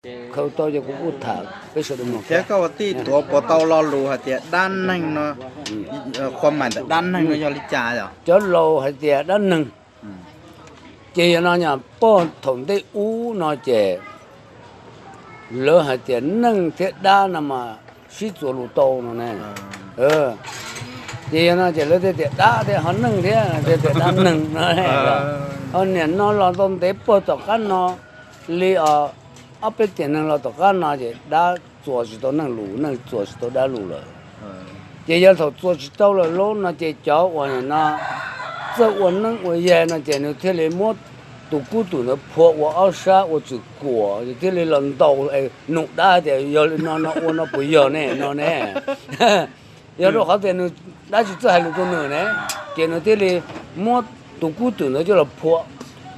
Khaws tau ces kuv kuj tham peb sawv daws mloog thiab. Koj ua tij tuav puas tau lo lus hais tias dab neeg no, qhua mais ntawm dab neeg no yog li cas os? Cov laus hais tias dab neeg, ces yog no nyog pog thaum ntej ub no ces lawv hais tias neeg thiab dab no mas sib txuas lus tau no ne. Ces yog no ces lawv thiaj tias dab thiab ho neeg thiab, thiaj tias dab neeg no. Ho niam no los tau ntev puag tom qab no li ob peb tiam neeg los tom qab no ces dab txuas tsis tau neeg lus, neeg txuas tsis tau dab lus lawm. Ces yog thaum txuas tsis tau lawm lauj no ces cov uas nim no txawj ua neeb ua yaig no ces nws thiaj li muab tus kub twm ntawd phua ua ob sab ua txwm kuam, ces thiaj li los ntaus num dab tias yog li no no ua no puas yog ne no ne. Yog rau qhov tias nws dab tsis txawj hais lus rau nws ne, ces nws thiaj li muab tus kub twm ntawd coj los phua.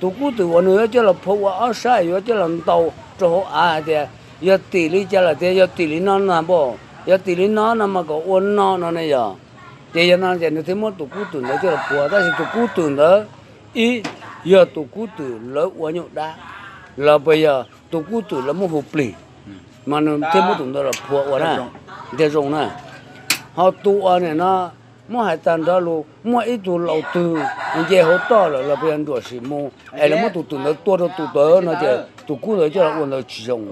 Tus kub twm uas nws yuav coj los phua ua ob sab yuav coj los ntaus rau hauv av hais tias yog tim li cas lawm tias yog tim li no no npau, yog tim li no no mas kom ua no no ne yog. Ces yog no ces nws thiaj muab tus kub twm ntawd coj los phua, tab sis tus kub twm ntawd ib yog tus kub twm lawv ua nyuj dab, los puas yog tus kub twm lawv muab hu plig, mas nws thiaj muab tus ntawd los phua ua na, thiaj zoo na. Ho tus uas nim no muab hais tag nrho lus muaj ib tug laus twg nce hauv toj lawm los puas yog nruam sim mus es lawv muab tus twm ntawd tua rau tus ntawd no ces tus kub ntawd coj los ua ntawd tsis zoo.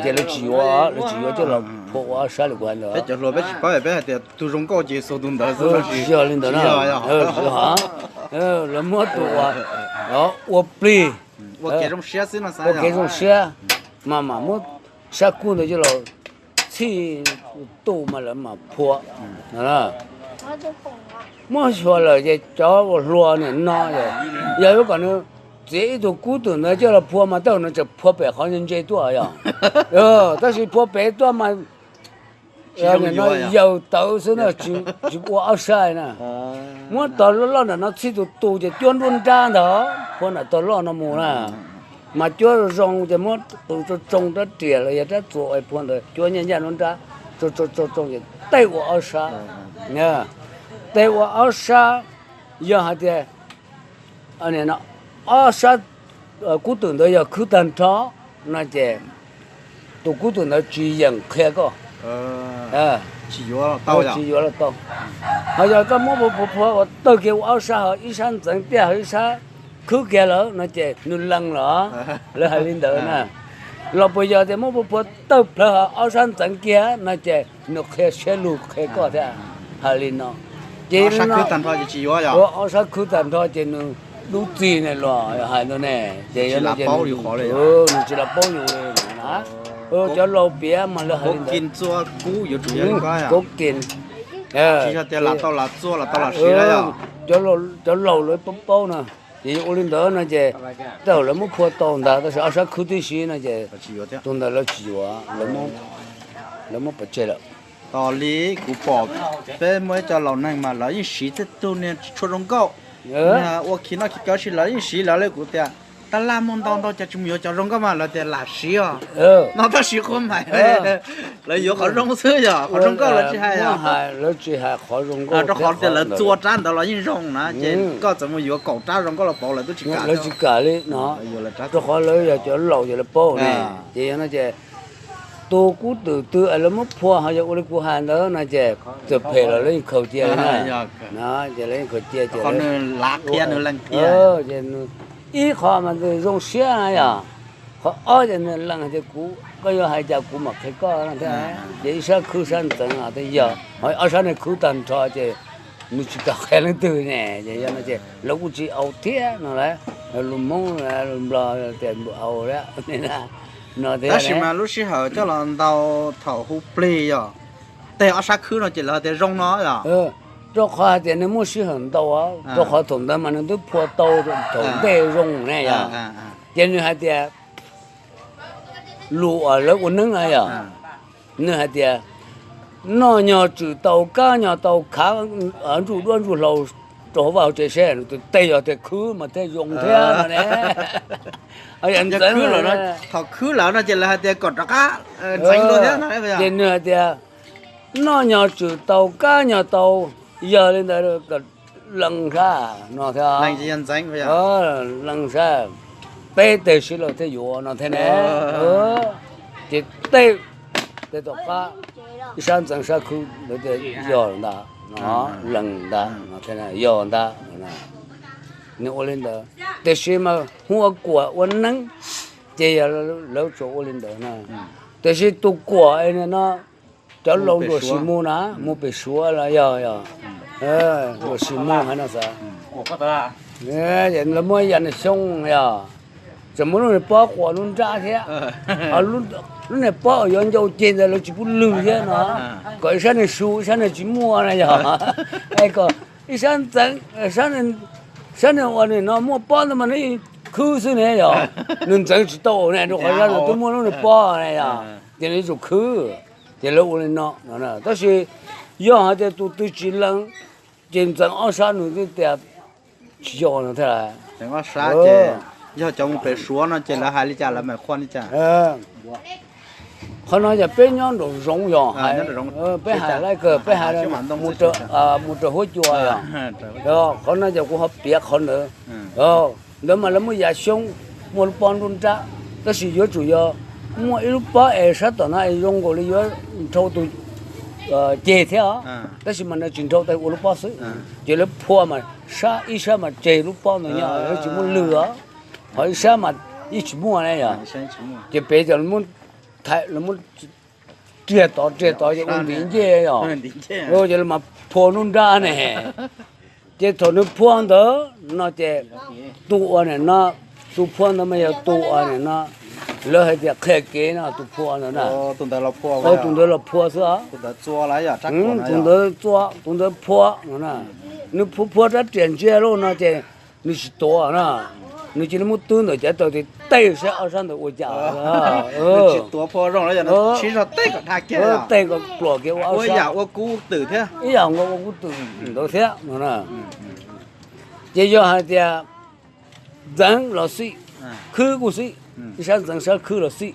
Ces lawv tsis yuav, lawv tsis yuav coj los phua ua ob sab li kuv hais ntawd. Peb cov hluas peb tsis paub, peb hais tias tus zoo nkauj ces xuas tus ntawd xwb, tsis yog li ntawd na. Lawv muab tus uas ua plig, ua kev zoo siab, mas mam muab sab kub ntawd coj los txhij tu mas lawv mam phua. Muab xyuas lawm ces cov uas hluas nim no, yog yuav kom nws txiav ib tug kub twm ntawd coj los phua mas tej zaum nws tseem phua pem qhov ntse tuaj yog. Tab sis phua pem tuaj mas nim no yawm tawv xwb na, tsis ua ob sab na. Muab tog loj loj nram no txhij tus tus ces cuab nruab nrab ntag, phua nram tog loj no mus na. Mas cuab zoo ces muab tus tsoo tsoo rab riam los yog rab txuas phua ntawd cuab nyaj nyaj nruab nrab, tsoo tsoo tsoo ces tej ua ob sab. Tej ua ob sab, yog hais tias ob sab kub twm ntawd yog khwb tag nrho no ces tus kub twm ntawd tsis yeem qhia koj, tsis yuav los tau. Ho yog koj muab phua phua ua tawg kiag ua ob sab, ho ib sab ntxeev tiaj ho ib sab khwb kiag lawm no ces nws lees lawm. Lawv hais li ntawd na. Los puas yog tias muab phua phua tawg plawv ho ob sab ntxeev kiag no ces nws qhia siab lug qhia koj thiab. Hais li no ces ob sab khwb tag nrho ces nws dub txig ne los hais ntawd ne, ces nws tsis los paub yus li na. Cov laus piav mas lawv hais li ntawd. Cov laus lawv paub paub na, ces yog ua li ntawd no ces tej zaum lawv muab phua tau ntag, tab sis ob sab khwb tib si no ces tus ntawd lawv tsis yuav, lawv muab pov tseg lawm. Tos li kuv pom peb muaj ib co laus neeg mas lawv yeej siv tej tug niag tsis tshua zoo nkauj, ua khi noj khi kawv si lawv yeej siv lawv li kuv tias tab laj muaj ntau ntau cas tsis mus yuav cov zoo nkauj mas lawv tias lam siv os. No tab sis qhua mais lawv yuav qhov zoo xwb yog qhov zoo nkauj lawv tsis hais. Lawv tsis hais qhov zoo nkauj rau qhov tias lawv txua rab ntawd los yeej zoo na, ces koj txawm mus yuav kaum rab zoo nkauj los pauv lawv twb tsis kam, lawv tsis kam li no. Rau qhov lawv yog cov laus ces lawv paub ne, ces yog no ces tus kub twm twg es lawv muab phua ho yog ua li kuv hais ntawd no ces txawm phem los lawv yeej khaws cia li na. Ces lawv yeej khaws cia ces ib qho mas nws zoo siab na yog, qhov ob ces nws lees tias kuv, koj yuav hais cas kuv mam qhia koj thiab. Ces ib sab khwb sab ntxeev los thiaj yog, ho ob sab no khwb tag nrho ces nws tsis kam qhia leej twg ne, ces yog no ces lawv kuj tsis aus thiab no lauj. Lus Hmoob lus Nplog tias npus aus lauj no thiab. Tab sis mas lub sij hawm coj los ntaus thaum hu plig yog tej ob sab khwb no ces lawv tias zoo no yog. Rau qhov hais tias nws muaj sij hawm ntau, rau qhov thaum ntawd mas nws twb phua tau thaum ntej zoo ne yog. Ces nws hais tias lus uas lawv ua neeb na yog, nws hais tias noj nyog tswm tau, kab nyog tau, khav ntsuj duab ntsuj hlauv rau hauv vaj hauv tsev seb. Nws tus teg yog tias khwb mas thiaj zoo thiab no ne. Thaum khwb lawm no ces lawv hais tias kom rov qab ntxeev dua thiab no. Ces nws hais tias noj nyog tswm tau, kab nyog tau, yog li ntawd kom lees sab no thiab. Lees sab peb teg sib law thiaj yuav no thiab ne. Ces tej, tej tom qab ib sab ntxeev sab khwb lawv tias yog ntag, lees ntag, yog ntag. Nws ua li ntawd, tiam sis mas hu ua kuam ua neeb, ces yog lawv tsuas ua li ntawd na. Tiam sis tus kuam no cov laus luam sim mus na, mus pem Suav los yog, yog luam sim mus hais no xav, lawv muab yam niag xyoob yog, tseem muab lub niag pob quas lub nrab thiab. Lub niag pob uas yuav ncau ceg ntawd lawv tsis pub lwg thiab no, kom ib sab niag su ib sab niag tsis muaj na yog, es kom ib sab ntxeev, sab niag uas nim no muaj pob ntawd mas nws khwb xwb ne yog, nws ntxeev tsis tau ne rau qhov zaj nws twb muaj lub niag pob ne yog, ces nws yuav tsum khwb. Ces lawv ua li no, tab sis yog hais tias tus twg tsis lees, ces ntxeev ob sab nws twb tias tsis yog no thiab. Yog cov mus pem Suav no ces lawv hais li cas lawv mam qhuas li cas? Qhov no yog peb nyob nraum zoov yog hais, peb hais laiv kawg peb hais mus raws huab cua yog, qhov no yog kuv ho piav qhov ntawd. Ntawd mas lawv muaj yam xyoob, muaj lub pob nruab nrab, tab sis yuav tsum yog muaj ib lub pob es sab tom no es zoo nkaus li yuav nrhau tus ceg thiab os, tab sis mas nws tsis nrhau tab sis ua lub pob xwb. Ces lawv phua mas sab ib sab mas tseg lub pob ntawd nyob lawv tsis muaj lwg os, ho ib sab mas yeej tsis muaj ne yog. Ces pem cov muab thaiv lawv muab riag tod riag tod ces ua ntiv ncej yog, ces lawv mas phua nruab nrab ne. Ces thaum nws phua ntawd no ces tus uas nim no, tus phua ntawd mas yog tus uas nim no lawv hais tias qhia kev no tus phua ntawd na. Tus ntawd los phua xwb os. Tus ntawd txua, tus ntawd phua no na. Nws phua phua rab riam ntsia lauj no ces nws tsis tuav na, nws cia li muab twb ntawm cov taw tis tej saib ob sab ntawd ua cas. Tej kom pluam kiag ua ob sab, ib yam nkaus ua kub twm ntawd thiab no na. Ces yog hais tias ntxeev los xij, khwb kuj xij, ib sab ntxeev sab khwb los xij,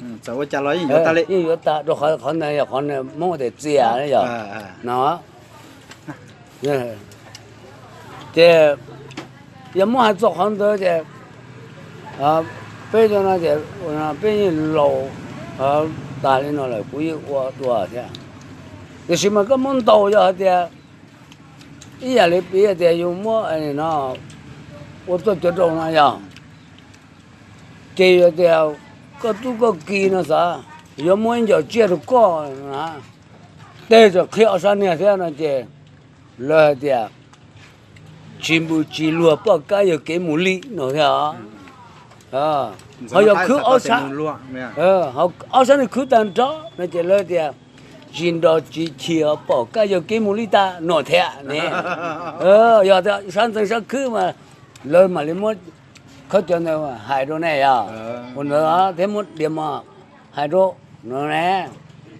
yeej yuav tag rau qhov ntawd yog qhov Hmoob tias txias yog no. Ces yog muab hais txog qhov ntawd ces peb cov no ces peb yeej laus tas li no lawm kuv yeej ua dua thiab. Tiam sis mas koj muab ntaus yog hais tias ib yam li piv tias yus muab no ua tuaj cov rau no yog, ces yog tias koj tub koj ki no xav yuav muab ib nco tsiaj rau koj na, tej txawm qhia ob sab niag thiab no ces lawv hais tias tsis npws tsis luag poj kab yawg kev mus li no thiab. Ho yog khwb ob sab, ob sab niag khwb tag nrho no ces lawv tias tsis nrog tsis chim poj kab yawg kev mus li tag no thiab ne. Yog sab ntxeev sab khwb mas lawv mam li muab khawb cov ntawd hais rau nej yog, ua ntawd thiab muab diav mos hais rau no ne.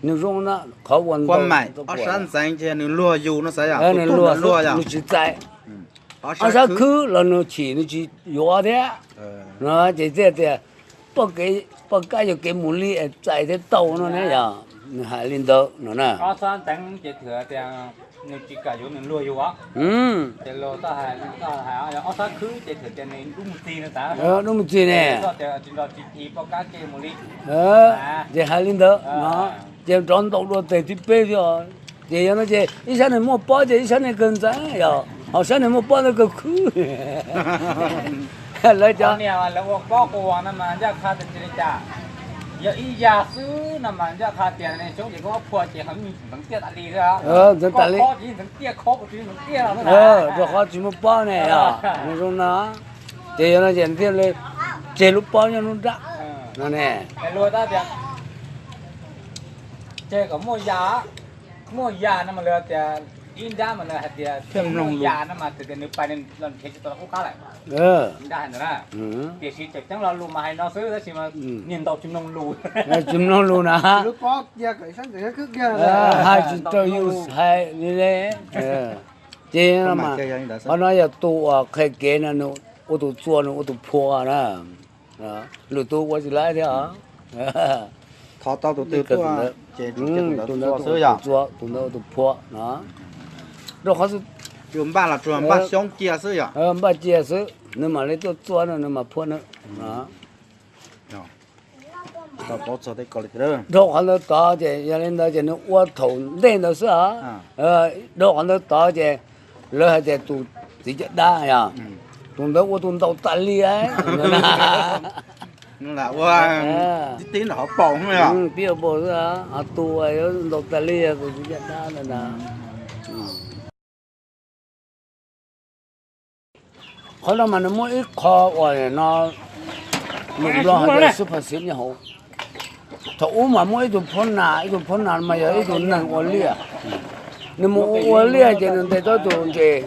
Nws zoo na, qhov ua ntawd ob sab ntxeev ces nws luag yus no xav yog, nws tsis txais. Ob sab khwb los nws chim nws tsis yuav thiab. No ces thiaj tias poj kab yawg kev mus li es txais thiab tau no ne yog, nws hais li ntawd no na. Dub mus txig ne. Ces hais li ntawd no, ces rov ntaus dua tes thib peb thiab. Ces yog no ces ib sab nws muaj pob ces ib sab nws kawg ntxeev yog, ho sab nws muaj pob ntawd kawg khwb. Lawv cov ua pob ua no mas ncaj qha tias li cas, yog ib yam xwb no mas ncaj qha tias xyoob ces koj phua ces ntxeev tiaj tas li, ntxeev tas li, ntxeev tiaj khob ntxeev tiaj los rau qhov tsis muaj pob ne yog, nws zoo no. Ces yog no ces thiaj li tseg lub pob nyob nruab nrab no ne. Ces kom muaj ya, muaj ya no mas lawv tias ib nrab mas lawv hais tias muaj ya no mas tias nws pais los nrhiav tsis tau qub qab lawm. Nrab hais ntawd na. Tiam sis tseem ceeb lo lus mas hais no xwb tab sis mas niag ntaus tsis mloog lus. Tsis mloog lus na. Hais tsis raws yus hais li le. Ces qhov no yog tus uas qhia kev no nws ua tus txua nws ua tus phua na. Lwm tus ua tsis laib thiab. Thov tau tus twg tuaj ces tus ntawd ua tus txua, tus ntawd ua tus phua no. Rau qhov xwb, npaj los tsuas npaj xyoob cia xwb yog, npaj cia xwb nws mam li tuaj txua no nws mam phua nws. Dhau qhov ntawd tod ces yog li ntawd ces nws ua thaum ntej ntawd xwb os. Dhau qhov ntawd tod ces lawv hais tias tus txiv caj dab yog tus ntawd ua tus ntaus tas li. Pib ua xwb, ho tus ntaus tas li tus txiv caj dab ntawd na. Qhov no mas nws muaj ib qho uas no, lus Nplog hais tias xub pha xiv nyob hauv. Thaum ub mas muaj ib tug phob nas, ib tug phob nas mas yog ib tug neeg ua liaj. Nws mus ua ua liaj ces nws ntes tau tus ntses,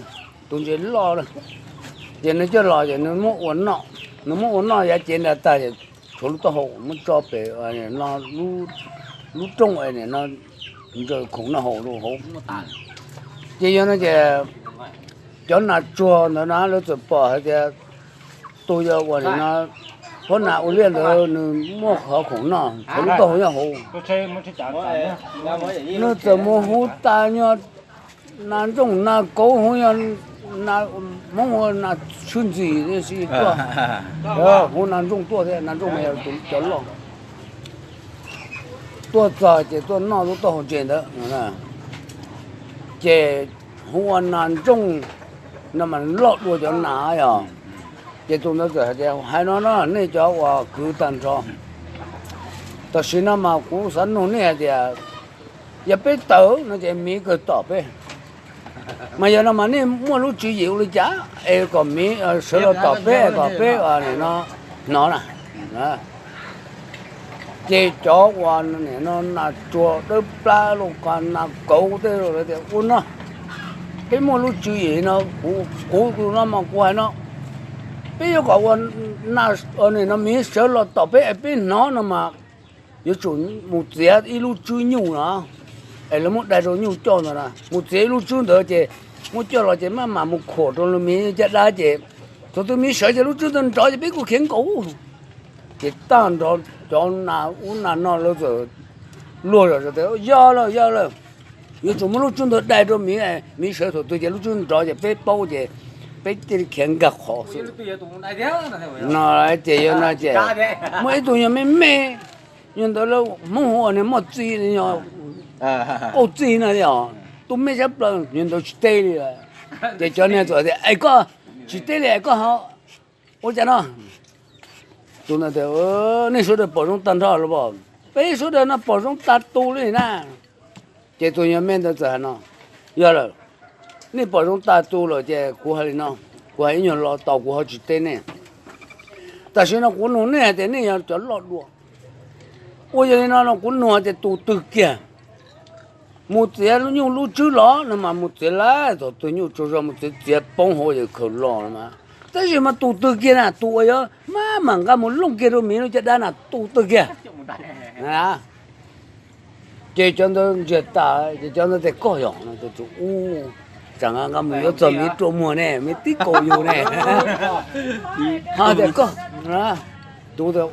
tus ntses loj, ces nws coj los ces nws muab ua noj. Nws muab ua noj yav cev ntawd tag ces tshuav lub taub hau muab tso pem no, lub rooj no, ntsaws khoom noj haus rau hauv. Ces yog no ces cov nas tsuag ntawd na lawv txawm pom hais tias tus yog uas no phob nas ua liaj ntawd nws muaj qhov khoom noj, tshuav lub taub hau nyob hauv. Nws txawm mus hu tas nyog nas ntsooj nas kauv, hu yog Hmoob hu nas tshwj ntxim tuaj, hu nas ntsooj tuaj thiab, nas ntsooj mas yog tus cov loj. Tuaj txog ces tuaj noj lub taub hau ntses ntawd. Ces hu ua nas ntsooj no mas loj dua cov nas yog. Ces tus ntawd txawm hais tias, hais no no nej cov uas kwv tag nrho, tam sim no mas kuv xav nug nej hais tias, yog peb tawm no ces miv kawg tom peb. Mas yog no mas nej muaj lub tswv yim ua li cas es kom miv sawv los tom peb kom peb hnov na? Ces cov uas no nas tsuag dawb plab los, nas kauv tej lawv tias, ua no, peb muaj lub tswv yim no, kuv tus no mas kuv hais no, peb yuav kom ua no miv sawv los tom peb es peb hnov no mas yuav tsum mus txiav ib lub tswb nyuj no, es lawv muab dai rau nyuj coj ntawd na, mus txiav ib lub tswb ntawd ces muab coj los ces maj mam mus khuam rau lub miv caj dab ces thaum twg miv sawv ces lub tswb ntawd nrov ces peb kuj khiav nkaus. Ces tag nrho cov nas ub nas no lawv txawm luag zom zaws tias, yog lawm, yog lawm, yuav tsum muab lub tswb ntawd dai rau miv, miv sawv thaum twg ces lub tswb nrov ces peb paub ces peb thiaj li khiav nkag qhov xwb. No ces yog no ces muaj ib tug nyuag me me, nyuag ntawd lawv Hmoob hu ua niag moj txij, nyuag qauj txij no os, tus me sab plaws, nyuag ntawd tsis teb li lawm. Ces cov niag txawm tias, es koj tsis teb li es koj ho ua cas no? Tus ntawd tias, nej sawv daws pom zoo tag nrho los as? Peb sawv daws no pom zoo tag tus li na. Ces tus nyuag me ntawd txawm hais no, yog lawm, nej pom zoo tag tus lawm ces kuv hais li no, kuv hais ib nyuag lo tau kuv ho tsis teb nej. Tam sim no kuv nug nej hais tias nej yog cov loj dua, ua yog li no no kuv nug hais tias tus twg kiag mus txiav nyuj lub tswb los no mas mus txiav lawm, thaum twg nyuj tsaug zog mus txiav txiav poob hauv ces khaws los no mas. Tab sis mas tus twg kiag na, tus uas yuav maj mam nqa mus looj kiag rau miv lub caj dab na, tus twg kiag? Ces cov ntawd ntsiag tas ces cov ntawd tias koj yog no, tus ub, tsam nqa mus yuav txog miv rua muag ne, miv tib kaus yus ne. Ho tias koj, tus tias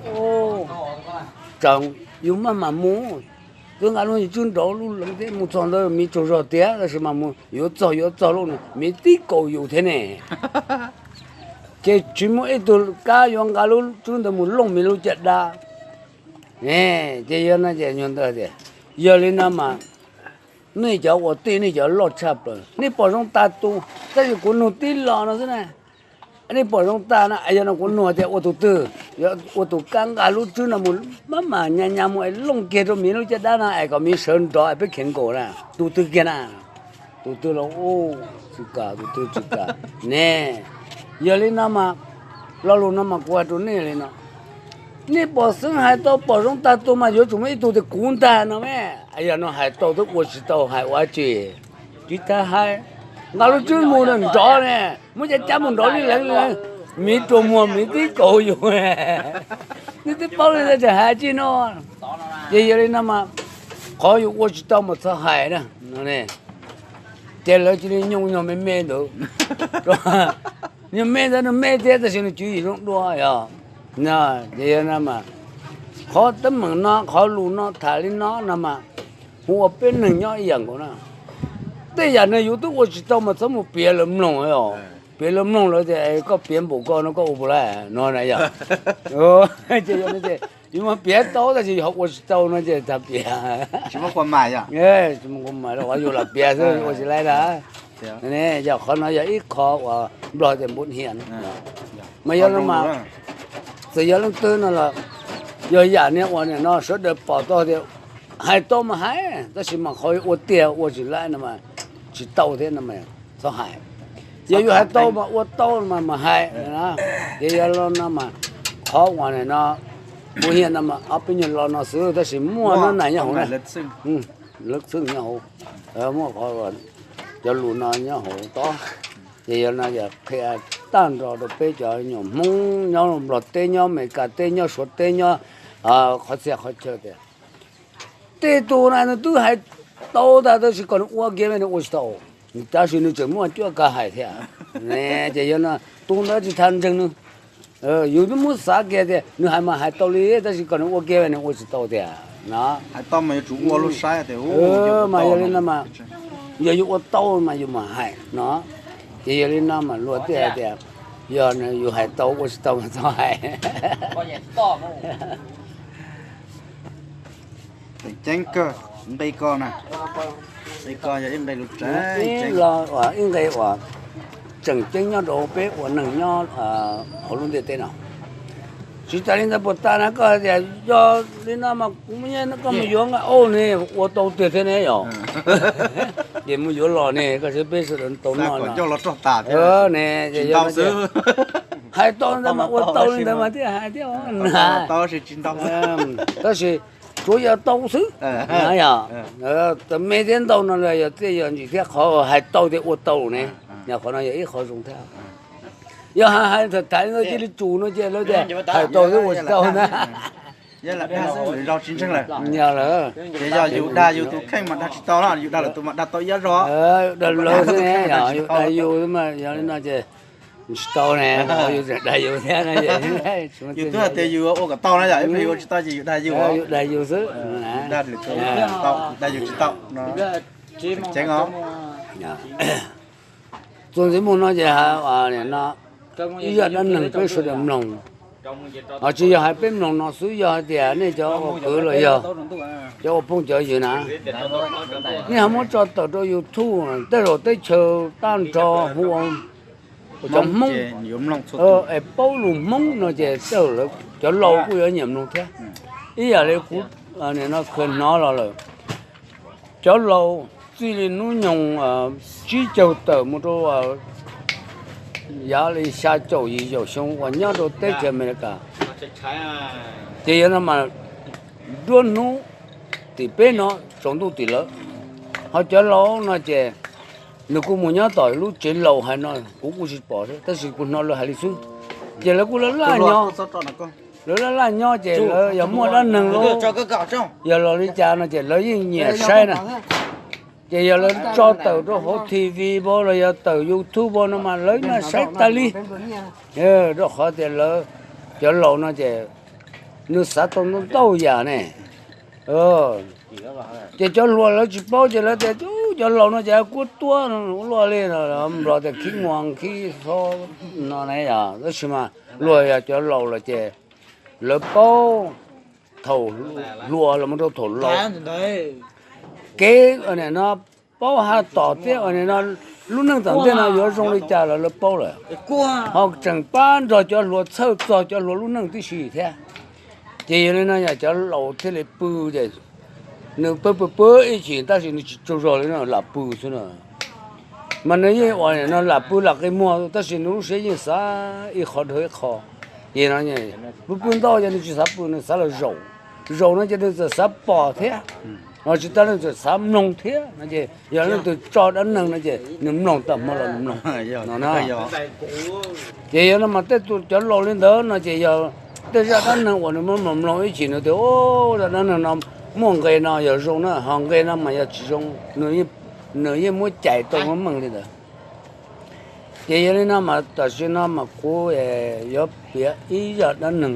tsam yus maj mam mus, twb nqa lub tswb nrov lub leev thiab mus txog ntawd miv tsaug zog tiag tab sis mas mus yuav txog yuav txog lub miv tib kaus yus thiab ne. Ces tsis muaj ib tug kab yuav nqa lub tswb ntawd mus looj miv lub caj dab. Ces yog no ces nyuag ntawd tias, yog li no mas nej cov ua tij nej cov loj tshaj plaws nej pom zoo tag tus, tab sis kuv nug tib lo no xwb na. Nej pom zoo tag na, yog no kuv nug tias ua tus twg, ua tus kab nqa lub tswb no mus maj mam nyas nyas mus es looj kiag rau miv lub caj dab no es kom miv sawv nrov es peb khiav nkaus na, tus twg kiag na? Tus twg los tsis kam, tus twg tsis kam ne. Yog li no mas lo lus no mas kuv hais rau nej li no, nej pom xeeb hais tau pom zoo tag tus mas yuav tsum muaj ib tug tias kuv ntag no me. Yog no hais tau twb ua tsis tau hais ua dab tsi, tsis tas hais, nqa lub tswb mus nrov ne, muab caj cab mus nrov li leev, miv rua muag miv tib kaus yus. Nej twb paub li ntawd tseem hais dab tsi no. Ces yog li no mas qhov yus ua tsis tau mas txhob hais na. Ces lawv cia li nyooj nyuag me me ntawd, nyuag me ntawd nws me thiab tab sis nws tswv yim zoo dua yog. Ces yog no mas qhov teeb meem no qhov lus no tham li no no mas hu ua peb neeg nyob ib yam nkaus na. Tej yam no yus twb ua tsis tau mas txhob mus piav lawv mloog os. Piav lawv mloog lawv tias koj piav npaum ko no koj ua puas laij no na yog. Ces yog no ces Yus mas piav tau tab sis yus ho ua tsis tau no ces txhob piav. Tsis muaj qhov mas, yus lam piav xwb ua tsis laib na. Yog qhov no yog ib qho uas Nplog tias npun hiam. Mas yog no mas, txawm yog leej twg no los, yog yam niag uas nim no sawv daws pom tau tias hais tau mas hais, tab sis mas qhov ua tiag ua tsis laib no mas tsis tau thiab no mas txhob hais. Yog yus hais tau mas ua tau mas mas hais. Ces yog no mas qhov uas nim no npun hiam no mas ob peb nyuag lo no xwb tab sis muaj nab nais nyob hauv na. Lawv txheej nyob hauv, muaj qhov cov lus no nyob hauv tob. Ces yog no yog qhia tag nrho rau peb cov nyuam Hmoob nyob Nplog teb, nyob Amelikas teb, nyob Suav teb, nyob qhov txhia qhov chaw tias tej tus na nws twb hais tau ntag tab sis kom nws ua kiag nws ua tsis tau, tab sis nws tseem muaj cuab kav hais thiab. Ces yog no tus ntawd tsis txhob ntseeg nws. Yus twb muab xav kiag tias nws hais mas hais tau li tab sis kom nws ua kiag nws ua tsis tau tiag no. Mas yog li no mas, yog yus ua tau mas yus mam hais no. Ces yog li no mas luag thiaj hais tias yog yus hais tau ua tsis tau mas txhob hais. Tseem ceeb kawg, nqi ko na, nqi ko yog ib nqi lus tseem ceeb, ib nqi uas tseem ceeb nyob rau peb ua neeg nyob hauv lub ntiaj teb no. Tsis tas li ntawd puas tas na, koj hais tias yog li no mas kuv muaj nyiaj koj mus yuav nqaij aub ne, ua tau tiag thiab ne yom. Ces mus yuav los ne, koj saib peb sawv daws tau noj no ne. Hais tau ntawd mas ua tau li ntawd mas thiaj hais thiab na. Tab sis tsuav yog tau xwb. Yog, tau me thiab ntau no los yog tej yog ntsis thiab, qhov hais tau thiab ua tau ne, yog qhov no yog ib qho zoo thiab. Yog hais hais tham tham li no cia li tsum no ces lawv tias hais tau thiab ua tsis tau na. Yog lawm, ces yog yus dag yus tus kheej mas dag tsis tau, yus dag lwm tus mas dag tau ib zaug. Dag lawv xwb ne, yus dag yus mas yog li no ces tsis tau ne, yus tseem dag yus thiab no. Yus twb hais tias yus ua kom tau na, yog ib pliag yus ua tsis tau ces yus dag yus, yus dag yus xwb, dag lwm tus tau, dag yus tsis tau no. Tseem ceeb os. Txuas ntxiv mus no ces hais no, ib zaj dab neeg peb sawv daws mloog. Ho tsis yog hais peb mloog no xwb, yog hais tias nej cov ua kwv los yog cov ua phooj cov ywg na, nej ho muab tso tawm rau YouTube, tej zaum teb chaws tag nrho hu ua cov Hmoob es paub lus Hmoob no ces tej zaum cov laus kuj yuav nyiam mloog thiab. Ib yam li kuv nim no khaws hnov los lawm, cov laus txij li hnub nyoog tsib caug tawm mus rau yav li xya caum yim caum xyoo uas nyob rau teb chaws Amelikas, ces yog no mas nruab hnub tim peb no tsaus ntuj tim lawv. Ho cov laus no ces nws kuj mus nyob tom lub tsev laus hais no kuv kuj tsis pom tab sis kuv hnov lawv hais li xwb. Ces lawv kuj laj laj nyob, lawv laj laj nyob ces lawv yog muaj dab neeg los yog los li cas no ces lawv yeej nyiam saib na. Ces yog lawv tso tawm rau hauv T V pab los yog tawm YouTube pab no mas lawv yeej saib tas li. Rau qhov tias lawv, cov laus no ces nws xav tau ntau ntau yam ne. Ces cov hluas lawv tsis paub ces lawv tias cov laus no ces kuab tuab luaj li, Nplog tias khib muag khib xob no na yom. Tab sis mas luag yog cov laus lawm ces lawv paub thaum hluas los mus rau thaum laus. Kev no paub haj tom thiab no, lub neej tom ntej no yuav zoo li cas los lawv paub lawm. Ho tseem pab nrog cov hluas txhawj txog cov hluas lub neej tib si thiab. Ces yog li no yog cov laus thiaj li pw ces nws pw pw pw ib chim tab sis nws tsis tsaug zog li no lam pw xwb no. Mas nws yeej ua no lam pw lam qi muag tab sis nws lub siab yeej xav ib qho dhau ib qho. Ces no pw pw ntau ces nws tsis xav pw, nws xav los zaum. Zaum no ces nws txawm xav pom thiab, los tsis tas nws txawm xav mloog thiab no ces yog leej twg tso dab neeg no ces nws mloog tag hmo los nws mloog no na. Ces yog no mas tej tus cov laus li ntawd no ces yog tej zaj dab neeg uas nws muab mloog mloog ib chim nws tias zaj dab neeg no muaj nqe no yog zoo na, ho nqe no mas yog tsis zoo, nws yeej muab cais tau meej li ntawd. Ces yog li no mas tam sim no mas kuv yuav piav ib zaj dab neeg,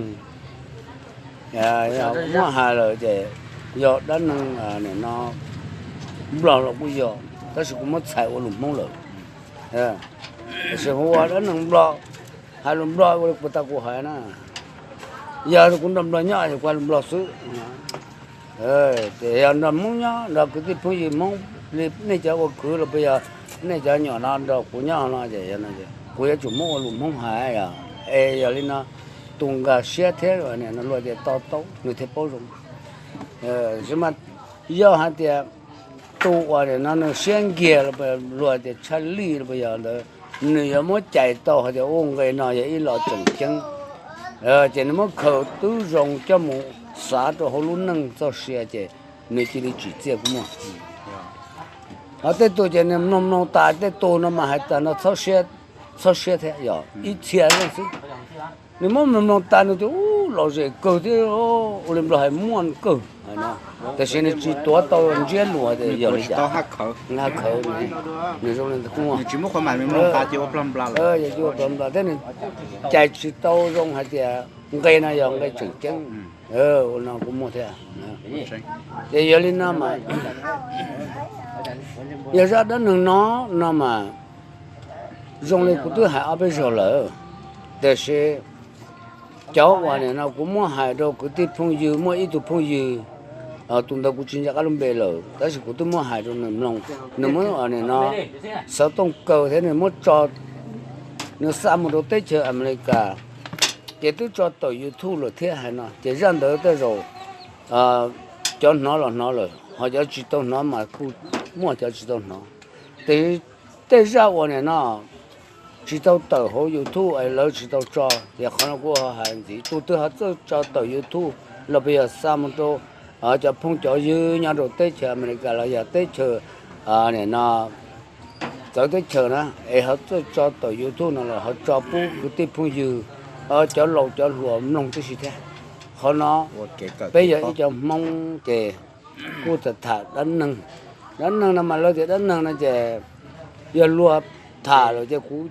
muab hais lawm ces yog dab neeg nim no Nplog los kuj yog, tab sis kuv muab txhais ua lus Hmoob lawm. Tam sim hu ua dab neeg Nplog, hais lus Nplog ua li puas tas kuv hais na. Yog kuv nrog Nplog nyob ces kuv Nplog xwb. Ces yog nrog Hmoob nyob, nrog kwv tij phooj ywg Hmoob li nej cov ua kwv los puas yog nej cov nyuam no nrog kuv nyob no ces kuv yuav tsum muab ua lus Hmoob hais os. Es yog li no, tus nkag siab thiab luag tias to taub nws thiaj paub zoo. Tsis mas yog hais tias tus uas nim no nws siab nkiag los luag tias tshaj lij los puas yog ntawd, nws yuav muab cais tau hais tias ua nqe no yog ib lo tseem ceeb, ces nws muab khaws tib zoo coj mus xav rau hauv lub neej txoj sia ces nws cia li tsim txiaj kua muag. Ho tej tus ces nws mloog mloog tas, tej tus no mas hais tas no txhob siab thiab, yog ib txhia leej xwb. Nws muab mloog mloog tas nws tias ub, lom zem kawg thiab, ua li Nplog hais muaj kawg no, tiam sis nws tsis tuav tau ntsiab lus tias yog li cas. Nws zoo li ntawd, yog ua Nplog Nplog thiab nws cais tsis tau zoo hais tias nqe no yog nqe tseem ceeb. Ua no kuj muaj thiab. Ces yog li no mas, yog zaj dab neeg no, no mas zoo li kuv twb hais ob peb zaug lawm, tiam sis cov uas nim no kuv muab hais rau kwv tij phooj ywg, muaj ib tug phooj ywg, tus ntawd kuv tsis nco qab lub npe lawm, tab sis kuv twb muab hais rau nws mloog, nws muab nim no xov tooj kaw thiab nws muab tso, nws xa mus rau teb chaws Amelikas, ces twb tso tawm YouTube lawm thiab hais no, ces zaj ntawd tej zaum cov hnov los hnov lawm, ho cov tsis tau hnov mas kuj muaj cov tsis tau hnov. Ces tej zaj uas nim no tsis tau tawm hauv YouTube es lawv tsis tau tso, ces qhov no kuv ho hais ntxiv, tus twg ho txawj tso tawm YouTube los puas yog xa mus rau cov phooj cov ywg nyob rau teb chaws Amelikas los yog teb chaws nim no txawv teb chaws na, es ho txawj tso tawm YouTube no los ho tso pub kwv tij phooj ywg, cov laus cov hluas mloog tib si thiab. Qhov no peb yog ib co Hmoob ces kuj tham tham dab neeg. Dab neeg no mas lawv tias dab neeg no ces yog luag tham lawm ces kuv